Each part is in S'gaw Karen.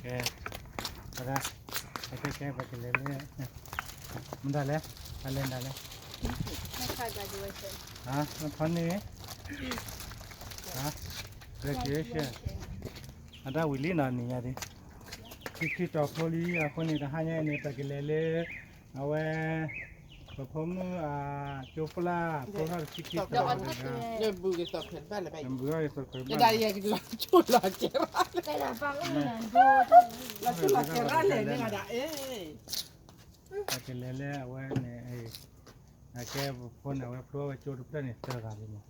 ကဲ, ပဒၣ်, ကဲကဲ ပကလဲၤလၢ, မတၤလဲၣ်, ပလဲၤမတၤလဲၣ်, ဟါ, နဖီန့ၣ်, ဟါ, graduation, အတၢ်ဝံၤလံနီၤ နံၤညါဒ်, ခံခံတီၤဖျိလံ အဃိန့ၣ် တဟါညါအံၤန့ၣ် ပကလဲၤလၢ, အဝဲ, ပဖိမုၣ်အကၠိပျၢ် ဖျိထီၣ်တဆံခံတီၤတဂၤ, နဘုးအီၤယသိးခွဲးဘၣ်, လီၤဆူလီၤကဲရၣ်လဲၣ်န့ၣ်ဒၣ်, ပကလဲၤလၢအဝဲန့ၣ်, အကဲပဖိန့ၣ် အဝဲဖျိဝဲကၠိတဖျၢၣ်န့ၣ် သၢဂၤလံမး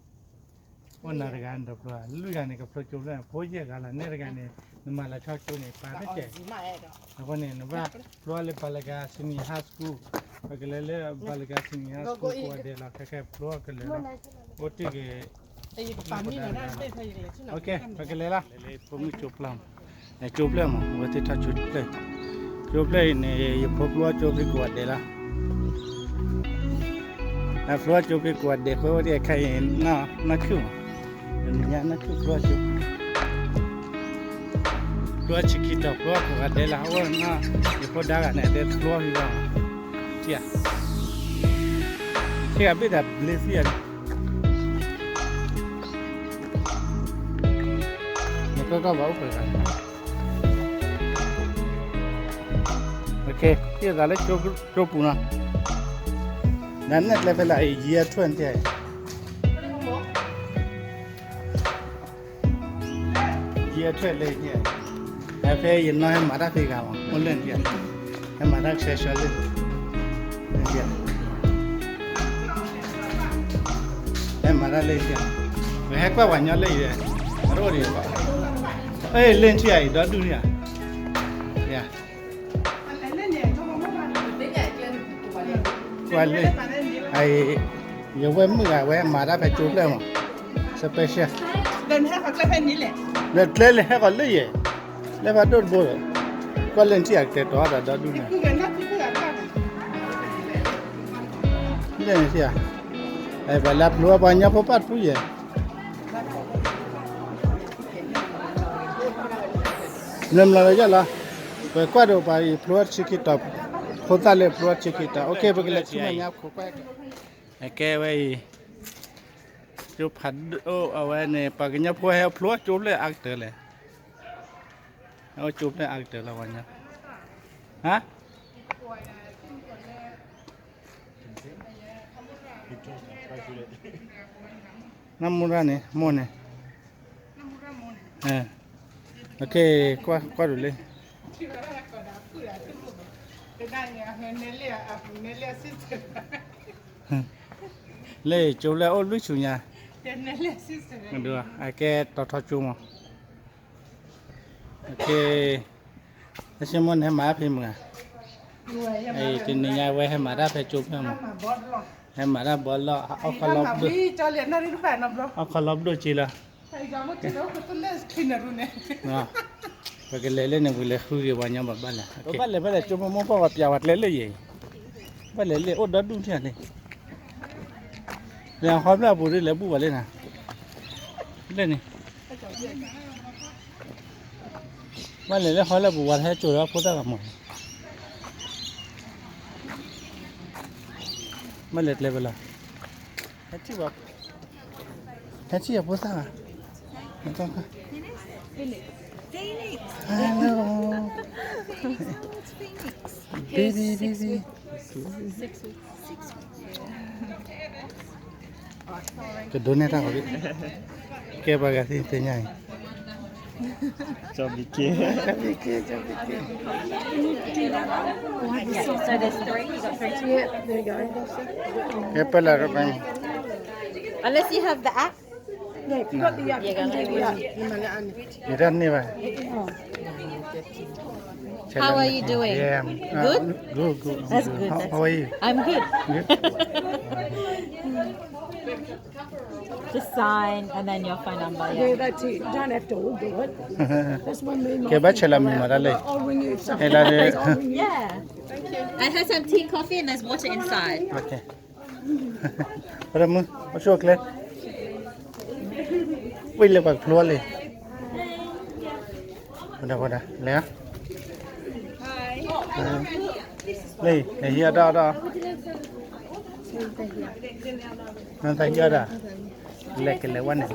အိၣ်နၤတဂၤန့ၣ်တဖျိ, လွံၢ်ဂၤန့ၣ် ကဖျိကၠိဖျၢၣ်န့ၣ် ဖိယဲၢ်ဂၤလီၤ, နဲတဂၤန့ၣ် နမၤလီၤဆီကၠိန့ၣ် ပာ်တကဲး, အဃိန့ၣ် နဘၣ်ဖျိလၢ Balaga Senior High School, ပကလဲၤလၢ Balaga Senior High School ကိးဂၤဒဲးလီၤ, ခဲခဲဖျိကလဲၤလီၤ, အိၣ်တ့ၢ်က့ၤ, ပကလဲၤလီၤ, ဖိမုၣ်ကၠိပျၢ်, ကၠိပျၢ်မး အဝဲသ့ၣ်ထီၣ်ကၠိပျၢ်, ကၠိပျၢ်အံၤန့ၣ် ယဖိဖျိကၠိဖဲကိးဂၤဒဲးလီၤ အဖျိကၠိဖဲကိးဂၤဒဲး ဃိဝဲဒၣ်ခဲအံၤ, နီၢ်ခုၣ်မး, တနံၤညါနီၢ်ခုၣ်ဖျိကၠိ, ဖျိဆံခံတီၤ ဖျိကိးဂၤဒဲးလီၤ, အဝဲ, ယဖိဒါဂၤန့ၣ် တဲဖျိဖဲဘၣ်, ထံဧါ, ထံဂၤဘ့ၣ်ဒၣ်ဘျ့သံဧါ, နကကဘၣ်အိၣ်ပှဲၤဂၤ ဟ့ၣ်သးလၢကၠိပူၤနီၤ, နနဲၣ်ကျဲဖဲလဲၣ်, year twelve န့ၣ်, year twelve လၢ, ဖဲယနီၢ်ဟဲမၤတၢ်ဖဲဂၤမး အိၣ်လၢန့ၣ်, ဟဲမၤတၢ်ကဆှဲကဆှီလၢ, ဟဲမၤတၢ်လၢ, ပဟဲကွၢ်ပှၤညီလၢယဲ, အဒိၣ်ဒံး, လၢထံဂၤအံၤ ဒီဒူၣ်န့ၣ်ဧါ, ကွၢ်လၢ, ယဝဲမုၣ်ဂၤဝဲမၤတၢ်ဖဲကၠိဖျၢၣ်မး, special, ဒီးကျဲလဲၤဟဲဃီၤလၢယဲ, လၢဖးဒိၣ်တဘိဒီး, ကွၢ်လၢထံဂၤကတဲာ်ကတီၤဒီးဒီဒူၣ်န့ၣ်, လၢန့ၣ်ထံဂၤ, ပှၤလၢဖျိပှၤကညီဖိပာ်တဖုယဲ လၢမလီၤလၢယလီၤ, ပကွၢ်ဒီးပှၤအံၤဖျိဆံခံတီၤ, ဖိသၣ်လၢဖျိဆံခံတီၤ, ပကလဲၤဆူမဲာ်ညါခိးကွၢ်, အကဲဝဲအံၤ, ကၠိဖးဒိၣ်အဝဲန့ၣ် ပှၤကညီဖိဟဲဖျိကၠိဖျၢၣ်အါကတၢၢ်လဲၣ်, အဝဲကၠိဖျၢၣ်အါကတၢၢ်လီၤပှၤကညီ, ဟါ နမူရၣ်န့ၣ် မိၢ်န့ၣ်, ကွၢ်ဒိၣ်လၢ, လၢကၠိဖျၢၣ်အိၣ်လွံၢ်ဆူညါ, အကဲတီၤထီကၠိမး တဆ့မိၢ်န့ၣ်ဟဲမၤတၢ်ဖဲမုၢ်ဧါ, တနံၤညါဝဲဟဲမၤတၢ်ဖဲကၠိဖျၢၣ်မး, ဟဲမၤတၢ်ဘီလီၢ်, အီၣ်ခီလီၤပဒိၣ်, အီၣ်ခီလီၤပဒိၣ်က့လီၤ, ပကလဲၤလၢန့ၣ်ဝံၤလဲၤဃုက့ၤပှၤညီဘၣ်ဘၣ်လဲၣ်, ဘၣ်လဲၤဘၣ်လဲၤ ကၠိမိၢ်မိၢ်ပှၢ်ပှၤပျးဝဲကျဲလၢယဲအံၤ, ဘၣ်လဲၤလၢအိၣ်ဒီဒူၣ်ထံၣ်လံ, လဲၤဟီဖျၢၣ်အပူၤဒ်လဲၤဘူၣ်ဝဲလၢနၤ, လၢန့ၣ် ဘၣ်လဲၤလၢဟီလၢပူၤဝဲဟဲစိာ်ဒီးဖိသၣ်ဂၤမး, ဘၣ်လဲၤကျဲဖဲလဲၣ်, ဟဲထံၣ်ဘၣ်, ဟဲထံၣ်အဖိသၣ်ဂၤ, Phoenix. Phoenix. Hello. Phoenix. What's Phoenix? Baby, baby. Six weeks. Six weeks. ကဒိးန့ၢ်တၢ်ဂီၤဘ့ၣ်, ကဲပှၤဂၤသ့ၣ်သ့ၣ်ညါအံၤ, ကၠီဘံက့, ကၠီဘံက့, ကၠီဘံက့, Yeah, so there's three. You got three. Yeah, there you go. ကဲပၢလၢရပၢ်, Unless you have the app. Yeah, if you got the app, you can do the app. ယတၢ်န့ၢ်ဘၣ်, How are you doing? Yeah, I'm, uh, Good? Good, good. That's good. How, how are you? I'm good. Good? Just sign and then your phone number, yeah. Yeah, that's it. Don't have to all do it. That's when me and my ကဲဘၣ်ဆဲးလီၤမံၤမၤတၢ်လၢ, I'll ring you if something. ဟဲလီၤလၢ, I'll ring you. Yeah. Thank you. I have some tea, coffee, and there's water inside. Okay. ရမု, အိၣ်ဆူၣ်အိၣ်ချ့, ဝံၣ်လၢပှၤကဖျိလံ, ဝဲဒၣ် ဝဲဒၣ် လဲၤ, လၢ နဟံးအီၣ်တၢ်အီၣ်တၢ်အီၣ်, နတၢ်ဟံးအီၣ်တၢ်, လဲၤကလဲၤဝဲန့ၣ်,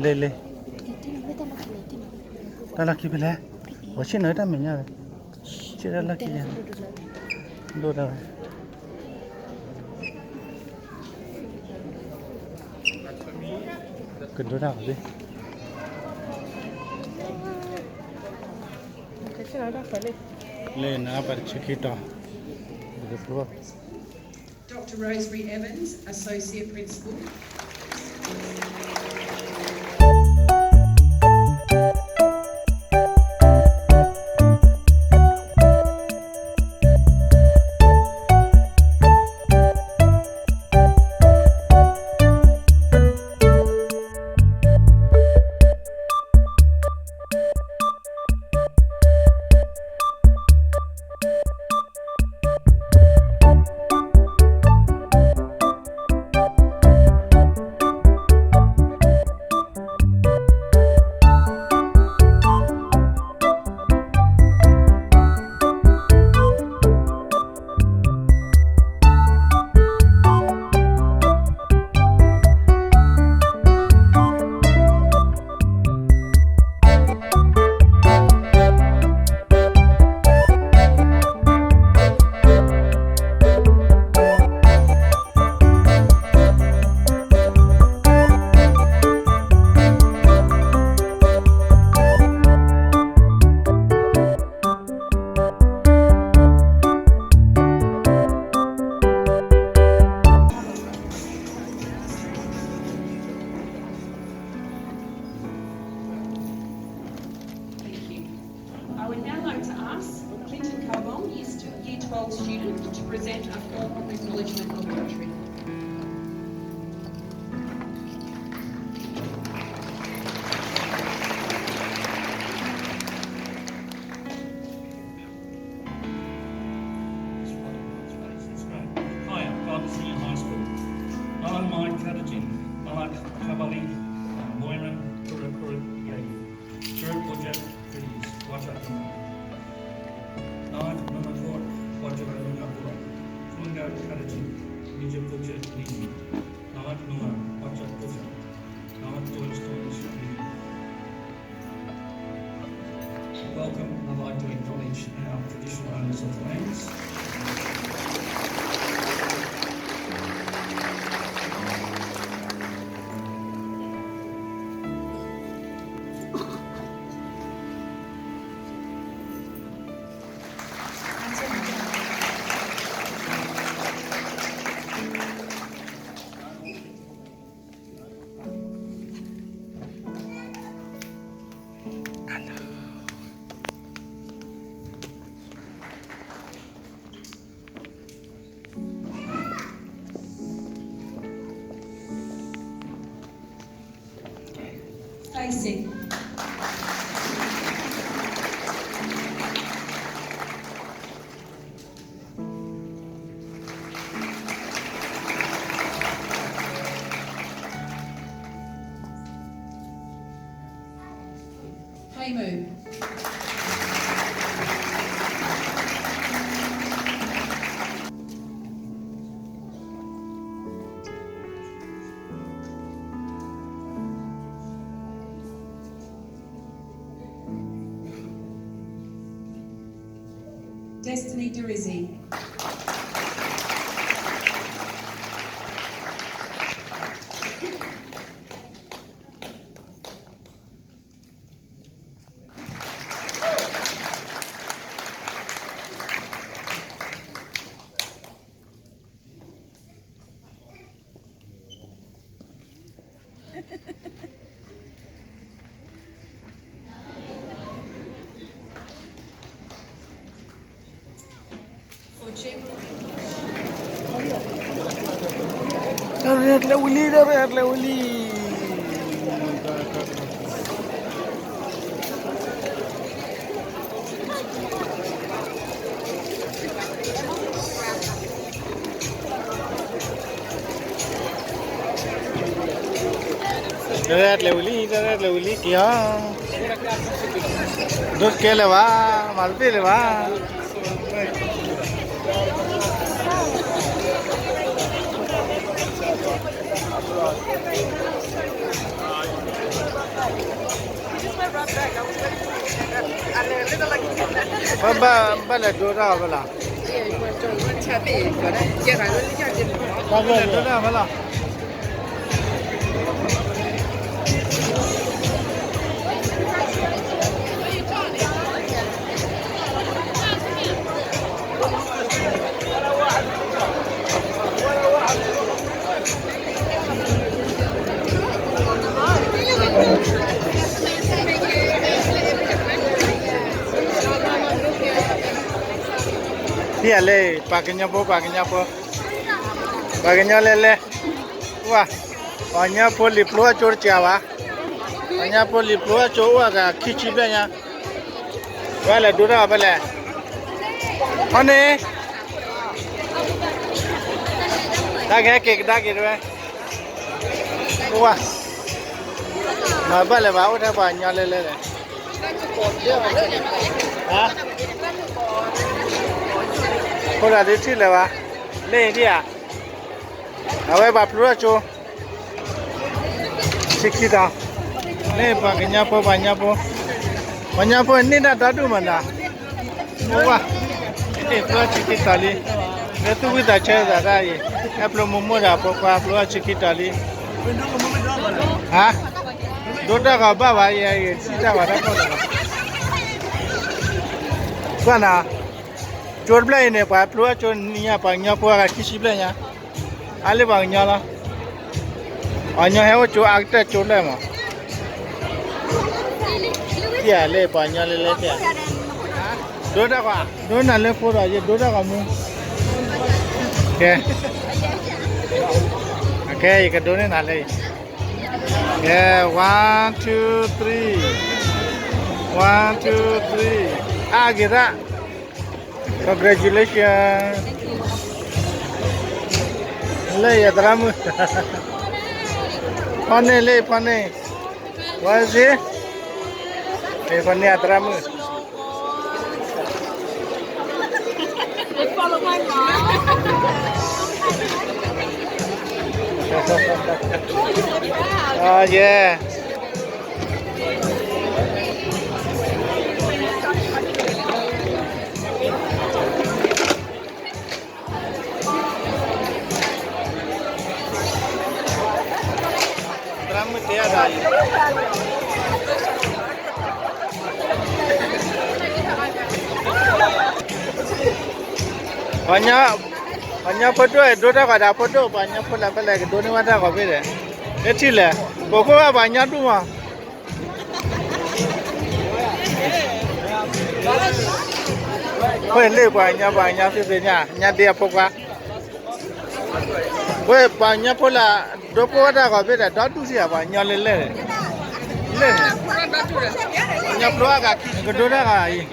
လဲၤလဲၤ, တၢ်လီၢ်ခံဖဲလဲၣ်, ပှၤဆ့ၣ်နီၤတၢ်မဲာ်ညါ, ဆ့ၣ်တၢ်လီၢ်ခံညါ, ဒိၣ်တၢ်ဝဲ ကဒိတၢ်အီၤသ့, လၢနအပၢ်တဆၢခံတီၤ, Doctor Rosemary Evans, Associate Principal. Thank you. I would now like to ask Clinton Carbone, Year st-, Year twelve student, to present a formal acknowledgement of country. Hiya, Father Senior High School. Nalak mai karatin, nalak kabali, moiran, kura kura yai. Turut ojak kris, wachak nunga. Nalak nunga kor, wachak nunga kura. Kunga karatin, nija kujak nini. Nalak nunga, wachak kujak. Nalak toys, toys, nini. Welcome, I'd like to acknowledge our traditional owners of the lands. Facing. Play move. Destiny Derisi. Tare atle wili, tare atle wili. Tare atle wili, လၢဝံၤလံက့ၤဟီ, ဒိတကဲလၢၤဘၣ်, မၤတဘ့ၣ်လၢၤဘၣ်. ဘၣ်ဘၣ်လဲၤဒိတၢ်အီၤဖဲလဲၣ်, ဘၣ်လဲၤဒိတၢ်အီၤဖဲလဲၣ်. ဖဲလဲၣ် ပှၤကညီဖိ ပှၤကညီဖိ, ပှၤကညီလဲၤလဲၤ, ဝါ, ပှၤကညီဖိလံၤပျိအကၠိတစှၤဘၣ်, ပှၤကညီဖိလံၤပျိအကၠိအိၣ်အဂၤခံဆံဘျဲၣ်ညါ, ဝဲလဲၤဒိတၢ်အီၤဖဲလဲၣ်, ဟီန့ၣ် တၢ်ကဟဲက့ၤကဒါက့ၤတဝဲ, အိၣ်ဝါ, မၤဘၣ်လဲၤဘၣ် အိၣ်ထဲပှၤကညီလဲၤလဲၤလဲၣ်, ဟါ, ဖိဒၣ်ဒုးထံၣ်လၢၤဘၣ်, လၢအံၤဒံးဧါ, အဝဲပှၤဖျိထီၣ်ကၠိ ဆံခံတီၤ, လၢပှၤကညီဖိ ပှၤကညီဖိ, ပှၤကညီဖိန့ၢ်တၢ်ဒီဒူၣ်မးနီၤ, အိၣ်ဝါ, အ့ၣ် ဖျိထီၣ်ဆံခံတီၤလံ, လၢသူၣ်ဝံၣ်သးဆၢသးတၢ်အံၤ, ဟဲဖျိမိၢ်မိၢ်ဒီးအဖိခွါ ဖျိထီၣ်ဆံခံတီၤလံ, ဟါ, ဒိတၢ်ဂီၤဘၣ်ဘၣ်ယဲအံၤ စံၣ်တၢ်ဂီၤတၢ်ဖီၣ်လီၤ, ကွၢ်နီၤ, ကၠိတဖျၢၣ်အံၤန့ၣ် ပှၤဖျိထီၣ်ကၠိနံၤညါ ပှၤကညီဖိအဂၤခံဆံဘျဲၣ်ညါ, အါလၢပှၤကညီလီၤ, ပှၤကညီဟဲအိၣ်ကၠိအါကတၢၢ်ကၠိလၢမး, ဖဲလဲၣ် ပှၤကညီလဲၤလဲၤဖဲ, ဒိတၢ်ဂီၤ, ဒိနၤလၢဖိဒီး ယဒိတၢ်ဂီၤမူ, ကဲ, ကဲ ယကဒိန့ၢ်နၤလၢအံၤ, ကဲ, one two three, one two three, အါဂ့ၤဒၣ် Congratulations. လၢယသရၣ်မုၣ်, ဖီၣ်န့ၢ်လၢ ဖီၣ်န့ၢ်, what is it? ဖီၣ်န့ၢ်အသရၣ်မုၣ်. Oh yeah. သရၣ်မုၣ်တဲအသးအံၤ, ပှၤကညီဖိဒိၣ် ဒိတၢ်ဂီၤဒီးဖိဒိၣ် ပှၤကညီဖိလၢ်ဖဲလဲၣ် ကဒိန့ၢ်ဝဲတၢ်ဂီၤဖဲလဲၣ်, လၢထံၣ်လဲၣ်, ပခိၣ်ဘၣ်ပှၤကညီဒူၣ်မး. ဝဲလၢပှၤကညီ ပှၤကညီသုသ့ၣ်ညါ ညါဒ့အဖိခွါ, ဝဲပှၤကညီဖိလၢ ဒိဖိဝဲတၢ်ဂီၤဖဲဒီး ဒီဒူၣ်ထံၣ်ဧါ ပှၤကညီလဲၤလဲၤ, လဲၤန့ၣ်, ပှၤကညီဖျိအဂၤခံ ကဒိတၢ်ဂၤအံၤ,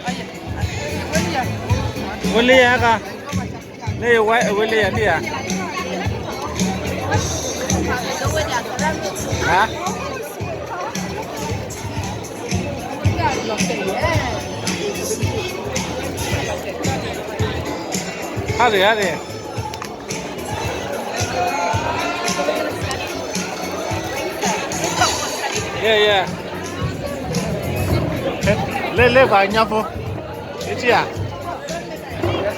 ဝဲလၢယၤဂၤ, လၢယဝဲ ဝဲလၢယၤဒံးဧါ, ဟါ ဟါရ့ၣ် ဟါရ့ၣ်, yeah yeah, လၢလၢပှၤကညီဖိ, ယထံၣ်ဧါ,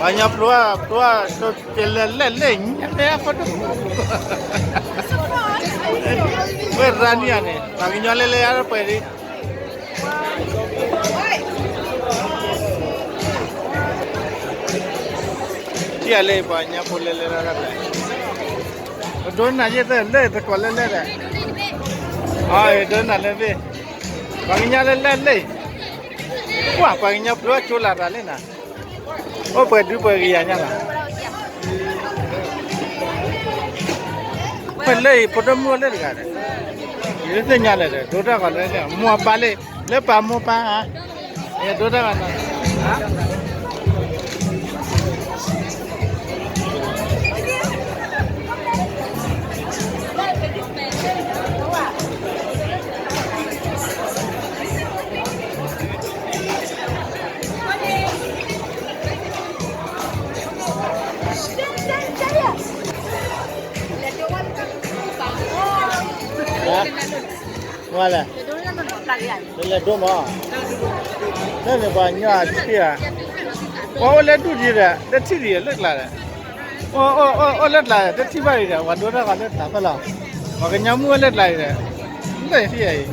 ပှၤကညီဖျိ ဖျိ ကလဲၤလဲၤလဲၤ ညါဖဲအဖိဒိၣ်, ဝဲရၤနံၣ်ဧါန့ၣ် ပှၤကညီလဲၤလဲၤအါပှဲၤဒံး ထံၣ်ဧါလၢပှၤကညီဖိလဲၤလဲၤတၢ်တၢ်လဲၤ, ပဒိနၤယဲၢ်သၢလၢသကိးလဲၤလဲၤဒီး, အဒိနၤလၢသ့ၣ်, ပှၤကညီလဲၤလဲၤလဲၤ, ကွၢ်ပှၤကညီဖျိကၠိလၢတၢ်လဲၤနၤ, အိၣ်ပှဲၤဒုပှဲၤကယၤညါလီၤ. ဖဲလၢအံၤ ဖိဒိၣ်မုၣ်အိၣ်လၢတဂၤဒီး, ယတသ့ၣ်ညါလဲၣ်ဒီး ဒိတၢ်ဂီၤလၢ မိၢ်အပၢ်လၢ လၢပၢ်မိၢ်ပၢ်ဧါ, ယဒိတၢ်ဂီၤနီၤ, ဟါ လဲၣ်, လဲၤဒိမး, လၢန့ၣ်ပှၤညီအထံၣ်ဧါ, ပှၤအိၣ်လၢဒူၣ်ဒံးဒီး လၢထံၣ်ဒံးလၢကျါဒီး, အိၣ်လၢကျါဒီး တထံၣ်ဘၣ်အံၤဒီး ပှၤဒိတၢ်ဃီလၢကျါဖဲလီၤ, ပှၤကညီမုၣ်အိၣ်လၢကျါအံၤဒီး, လၢထံၣ်အံ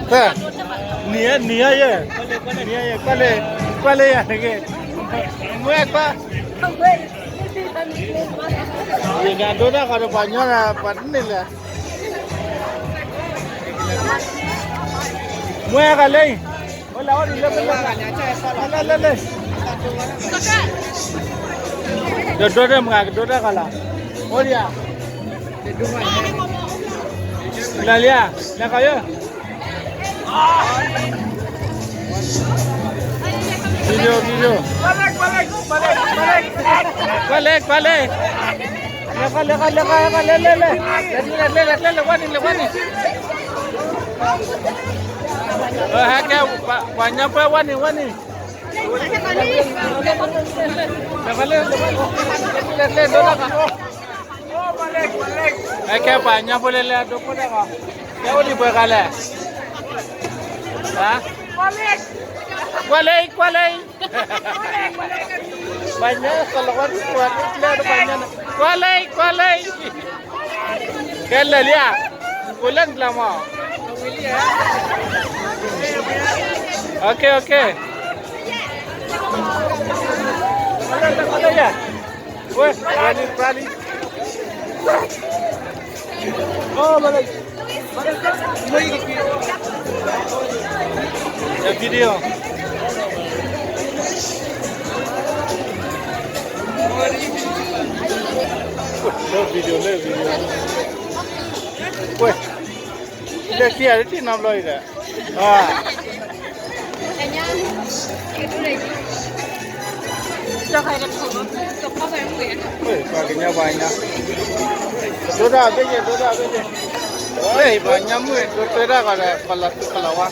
ၤ, နံၤနံၤယဲ, နံၤယဲ, ကွၢ်လၢ, ကွၢ်လၢယၤတဂ့ၤ, မွဲကွၢ် ယကဒိတၢ်ဃီဒီးပှၤညီဒီး ပှၤတန့ၢ်လဲၣ်, မွဲဃီလၢအံၤ, အိၣ်လၢအိၣ်ဒံးလၢမ့ၢ်လၢ, လၢလၢလၢ, ဒီးဒိတၢ်မုၢ်ဂၤကဒိတၢ်ဃီလီၤ, အိၣ်ဒံးဧါ, လၢလံဧါ, လဲၤဃီယၢ video video, ကွၢ်လၢကွၢ်လၢ, လဲၤဃီလဲၤဃီလဲၤဃီလဲၤလဲၤလဲၤ, လဲၤလဲၤလဲၤလဲၤလဲၤ ဝဲန့ၣ်လဲၤဝဲန့ၣ်, ဟဲကဲ, ပှၤညီပှဲၤဝဲန့ၣ်ဝဲန့ၣ်, လဲၤဃီလဲၤလဲၤလဲၤလဲၤလဲၤလဲၤလဲၤ, ဟဲကဲပှၤညီဖိလဲၤလဲၤဒိဖိတၢ်ဃီ, ကဲအိၣ်ဒံးပှဲၤဂၤလဲၣ်, ဟါ, ကွၢ်လၢအံၤကွၢ်လၢအံၤ, ပှၤညီကလီၤဝဲဒ်ပှၤဒ်ကျဲဒီးပှၤညီန့ၣ်, ကွၢ်လၢအံၤကွၢ်လၢအံၤ, ကဲလဲၤလံဧါ, အိၣ်လၢနကျါမး, okay okay, ဝဲ, ပျၢ်လံပျၢ်လံ, အိၣ်မးလၢ video, လၢ video လၢ video, ဝဲ, လၢခံဂၤတထံၣ်နီတဘျီအံၤဒီး, အါ ပှၤကညီပှၤကညီ, ဒိတၢ်ဘ့ၣ်ယဲၢ် ဒိတၢ်ဘ့ၣ်ယဲၢ်, လၢအံၤပှၤကညီမုၣ်ဒိတၢ်ဃီဒီး ကလီၤသူကလီၤဝါ,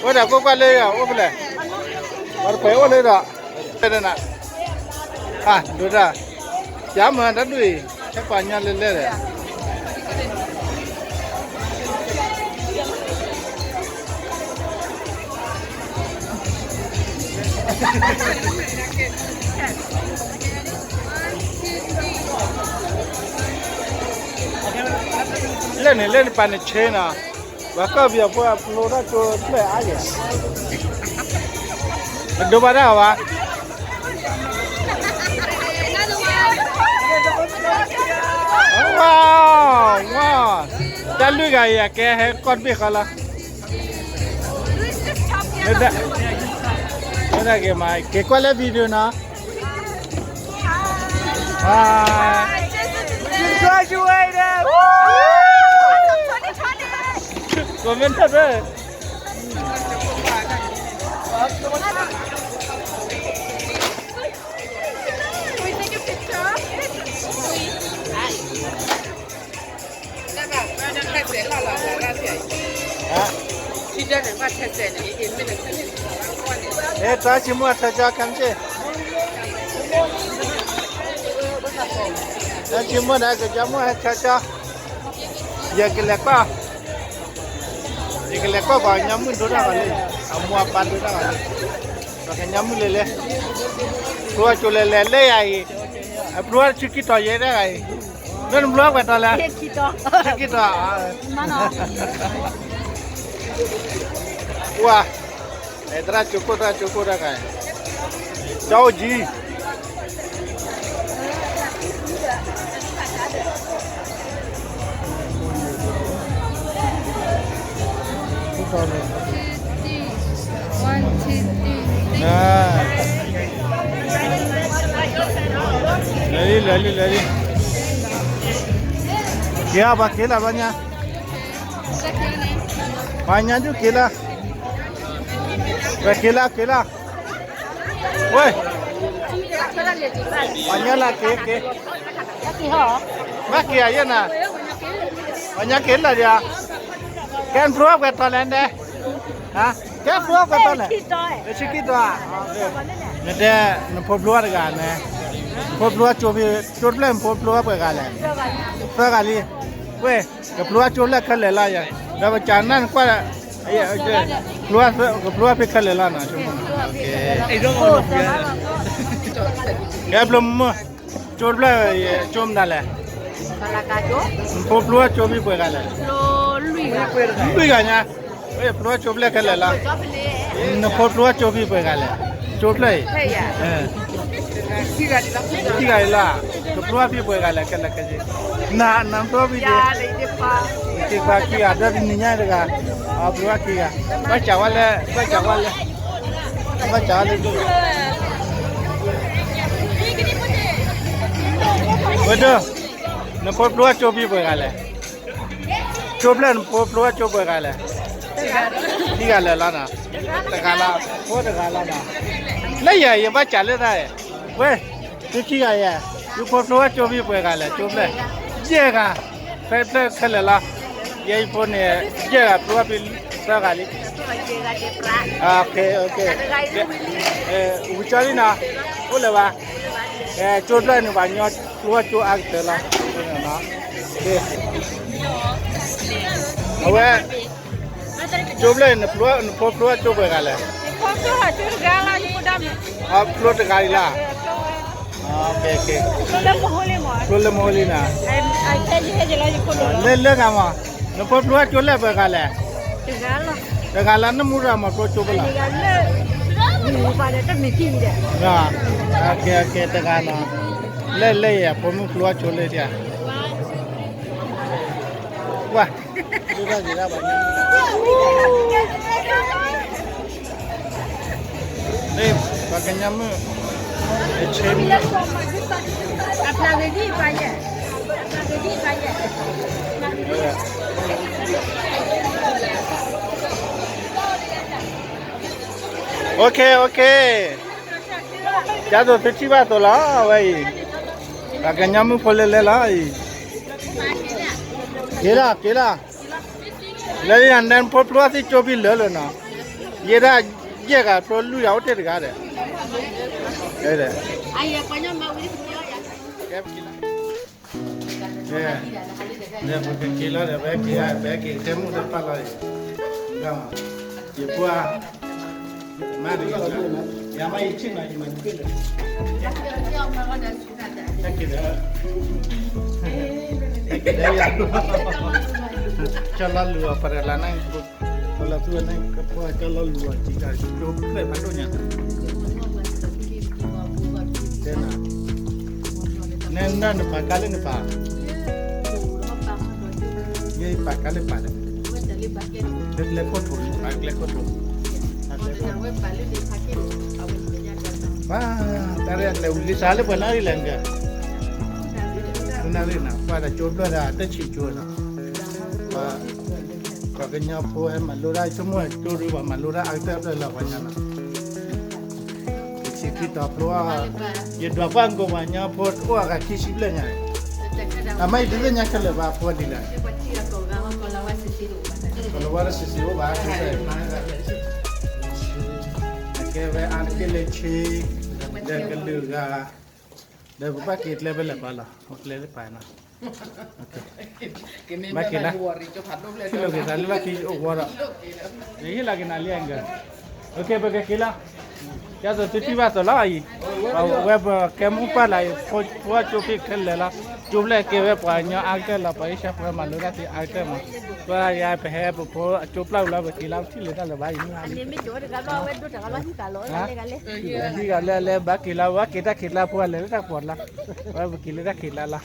ဝဲဒၣ်ကွၢ်ကွၢ်လၢအိၣ်ဖဲလဲၣ်, ပှၤတဖၣ်အိၣ်လၢဒီး, ဖဲန့ၣ်နၤ, အါ ဒိတၢ်, ယၤမၤတၢ်ဒ်အံၤ, ဟဲပှၤကညီလဲၤလဲၤဒီး လၢန့ၣ်လၢနပာ်နဆ့နီၤ, ပှၤကီၢ်ပယီၤဖိအဖျိထီၣ်ကၠိဖျဲၣ်အါယဲၢ်, ပဒိဘၣ်တၢ်ဘၣ်, ဝါ, ဝါ, တၢ်လွံၢ်ဂၤအံၤအကဲဟဲကီၢ်တဘ့ၣ်ဃီလီၤ, မ့ၢ်ဒၣ်က့ၤမး က့ၤကွၢ်လၢ video နီၤ. Hi. Graduated! Woo! Comment ထီၣ်သၢ. Can we take a picture? အဲ တၢ်ဆိကမိၣ်အထၢကၠီ ကၠီမ့ၢ်, တၢ်ဆိကမိၣ်ဒီး ကၠီမ့ၢ်ဟဲထၢကၠီ, ယကလဲၤကွၢ်, ယကလဲၤကွၢ်ပှၤကညီမုၣ်ဒိတၢ်ဂီၤလံ, အမိၢ်အပၢ်ဒိတၢ်ဂီၤလံ, ပှၤကညီမုၣ်လဲၤလဲၤ, ကျိအကၠိလဲၤလဲၤလၢယၤအံၤ, အဖျိအီၤတဆံခံတီၤယဲတဂၤအံၤ, လၢနဖျိအီၤကွဲးတီၤလဲၣ်, ဆံခံတီၤ, ဝါ, အဲ သရၣ်ကၠိခိၣ် သရၣ်ကၠိခိၣ်တဂၤ, ကၠီအိၣ်ကၠံ လဲၤလံ လဲၤလံ လဲၤလံ, က့ၤဧါ ပှၤက့ၤလၢ်ဘျီညါ, ပှၤညါဒုးက့ၤလၢ်, ပှၤက့ၤလၢ် က့ၤလၢ်, ဝဲ, ပှၤညါလၢ်က့ၤက့ၤ, ဘၣ်က့ၤဧါယဲၢ်နၤ, ပှၤညါက့ၤလၢ်ဒံးဧါ, ကဲနဖျိအီၤကွဲးတီၤလဲၣ်ဒဲး, ကဲဖျိအီၤကွဲးတီၤလဲၣ်, တဆံခံတီၤ, နတဲ နဖိဖျိအီၤတဂၤန့ၣ် ဖိဖျိဝဲကၠိဖဲ ကၠိတဖျၢၣ် ဖိဖျိဝဲပှဲၤဂၤလဲၣ်. သၢဂၤလံ. ဝဲ ကဖျိဝဲကၠိဖျၢၣ်ခဲလၢာ်လီၤယၤ. ဒီးပကနၣ်နကွၢ် ကဖျိဝဲဖဲခဲလၢာ်လီၤနီၤ. ကဲဘျီမုၢ် ကၠိတဖျၢၣ် ကၠိမနုၤလဲၣ်. နဖိဖျိဝဲကၠိဖဲပှဲၤဂၤလဲၣ်. လွံၢ်ဂၤညါ. ဝဲဖျိဝဲကၠိဖျၢၣ်ခဲလၢာ်လီၤ. နဖိဖျိဝဲကၠိဖဲပှဲၤဂၤလဲၣ်. ကၠိဖျၢၣ်အံၤ ခံဂၤအံၤလီၤ. ကဖျိဝဲဖဲပှဲၤဂၤလဲၣ် ခဲလၢာ်ခဲဆ့. နနဖျိဖဲ သ့ၣ်ခွါခံဂၤ ဒီးတနံၤညါတဂၤ အဖျိဝဲခံဂၤ. ဘၣ်စးဝဲလၢ ဘၣ်စးဝဲလၢ ဘၣ်စးဝဲလၢ ဝဲဒၢ နဖိဖျိဝဲကၠိဖဲပှဲၤဂၤလဲၣ်. ကၠိဖျၢၣ် နဖိဖျိဝဲကၠိပှဲၤဂၤလဲၣ်. ခံဂၤလၢာ်လီၤနီၤ. တဂၤလီၤ ဖိတဂၤလီၤနီၤ. လၢယၤ ယဘၣ်စးလၢတၢ် ဝဲ သုခံဂၤယဲ ယဖိဖျိဝဲကၠိဖဲပှဲၤဂၤလဲၣ် ကၠိဖျၢၣ်. ယဲၢ်ဂၤ ဖဲဖျၢၣ်ခဲလၢာ်လီၤ. ယဲယဖိန့ၣ် ယဲၢ်ဂၤဖျိဝဲဖဲသၢဂၤလံ. ဝံၤကၠီလံနီၤ အိၣ်လၢၤဘၣ်. ကၠိဖျၢၣ်န့ၣ် ပှၤကညီဖျိဝဲကၠိအါကတၢၢ်လီၤ. အဝဲ ကၠိဖျၢၣ် နဖိဖျိဝဲကၠိပှဲၤဂၤလဲၣ်. ဖျိတဂၤအံၤလီၤ. ဖျိလၢမဟိလံနီၤ. လၢလၢဂၤမး နဖိဖျိဝဲကၠိလၢပှဲၤဂၤလဲၣ်. တဂၤလီၤ နမူရၤမးဖျိကၠိဖဲလဲၣ်. တဂၤနီၤ. လၢလၢယၤ ဖိမုၣ်ဖျိဝဲကၠိလၢဒၣ် ကွၢ် ဒုၣ်ဒါက့ၤဒၣ်ဘၣ်ညါ ပှၤကညီမုၣ် တဆ့မုၣ် အဖျါဂ့ၤဒ်ပာ်ယဲ အဖျါဂ့ၤဒ်ပာ်ယဲ OK OK ကၢ်သိးသုထံၣ်ဘၣ်သိးလီၤ အဝဲအံၤ ပှၤကညီမုၣ်ဖိလဲၤလဲၤလီၤအံၤ က့ၤလီၤ က့ၤလီၤ လၢယၤနဲဖိဖျိသံကၠိဖဲလၢာ်လၢာ်နီၤ ယဲဒၣ်ယဲၢ်ဂၤဖျိလွံၢ်ဂၤအိၣ်တ့ၢ်တဂၤဒီး ကဲ ပက့ၤလီၤဒီး ပဟဲက့ၤ ပဟဲက့ၤထဲမုၢ်ထဲပၢ်လီၤအံၤ ယဖိ မၤတဂ့ၤ ယမၤယထံၣ်နီၤ ယမၤတဘ့ၣ်လၢ ဟဲက့ၤဒီး ဟဲက့ၤဒီးယၤ ကၠီလီၤလူၤအီၤ ပရလၤန့ၣ် ပလီၤသူန့ၣ် ကဖိကၠီလီၤလူၤအီၤ ကၠိဖျၢၣ်ဖးဒိၣ်ညါ တဲနၤ နဲနနပာ်ကါလၢနပာ် ယပာ်ကါလၢပာ်ဒီး လၢကျဲခိၣ်ထူၣ်န့ၣ် ပာ်ကျဲခိၣ်ထူၣ် ပာ်ကျဲခိၣ်ထူၣ် ပၢ် တၢ်ရဲၣ်ကျဲၤဝံၤလံစးလၢပှဲၤနၣ်ရံၣ်လဲၣ်နကဲ နၣ်ရံၣ်နၤ ပှၤဒီးကၠိဖျၢၣ်ဒီး တဆံးကၠိနီၤ ပှၤ ပှၤကညီဖိဟဲမၤလိတၢ် ဆိကမိၣ်ကၠိဒုး ပှၤမၤလိတၢ်အါကတၢၢ်ဖျၢၣ်လၢပှၤကညီနီၤ ယဆံးခံတီၤဖျိ ယဒွးပှၢ်ကီးပှၤကညီဖိအိၣ်အဂၤခံဆံဖျၢၣ်ညါ အမ့ၢ်ယတသ့ၣ်ညါခဲလၢာ်ဘၣ်ဖိဒ်လဲၣ် ကလီၤဝါလၢဆံးဆံးအိၣ်ဘၣ် အကဲဝဲအါတက့ၢ်လၢဆ့ ဒီးကလုာ်ဂၤ ဒီးပဘၣ်က့ၤကျဲဖဲလဲၣ်ပၢ်လီၤ ကျဲလၢပၢ်နီၤ ဘၣ်က့ၤလၢ ထံၣ်လိာ်က့ၤသးလၢဘၣ်က့ၤအိၣ်ဝီဒီး ယဟ့ၣ်လီၤက့ၤနၤလံအဂၤ ပကက့ၤလီၤ ကၢ်သိးသုထံၣ်ဘၣ်သိးလီၤအံၤ အဝဲပကဲမုၢ်ပၢ်လၢ ဖိကၠိဖဲခဲလၢာ်လီၤ ကၠိဖဲကဲဝဲပှၤကညီအါကတၢၢ်လီၤ ပှၤအ့ၡၢၣ်ဖိမၤလိတၢ်သ့အါကတၢၢ်မး ပှၤယၤပဟဲပဖိအကၠိပျၢ်ဝံၤလီၤ ပက့ၤလီၤ ပထံၣ်လိာ်တၢ်လၢၤဘၣ်အံၤမုၢ်ဟါလံ ဟံၣ်ဂၤလၢအလဲဘၣ်က့ၤလီၤ ဘၣ်က့ၤတၢ်ခံးကျါဖိအလဲၤလၢတၢ်ပီးကျါ ဝဲပက့ၤလၢတၢ်ခံးကျါလီၤ လဲၤအီၣ်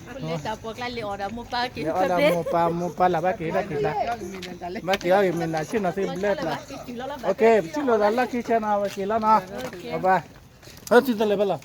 ဒီးမိၢ်ပၢ်က့ၤ လဲၤအီၣ်ဒီးမိၢ်ပၢ် မိၢ်ပၢ်လၢ်ဘၣ်က့ၤတၢ်ခံးကျါ ဘၣ်က့ၤအီၣ်ဂ့ၤမ့ၢ်နၤဆ့ၣ်နီၤသ့ဘျဲၣ်ပျၢ် ပထံၣ်လိာ်သးလၢခံဆ့နီၤ ပက့ၤလီၤနီၤ ဘၣ်ဘၣ် ဟဲသုတလဲၤဘၣ်လီၤ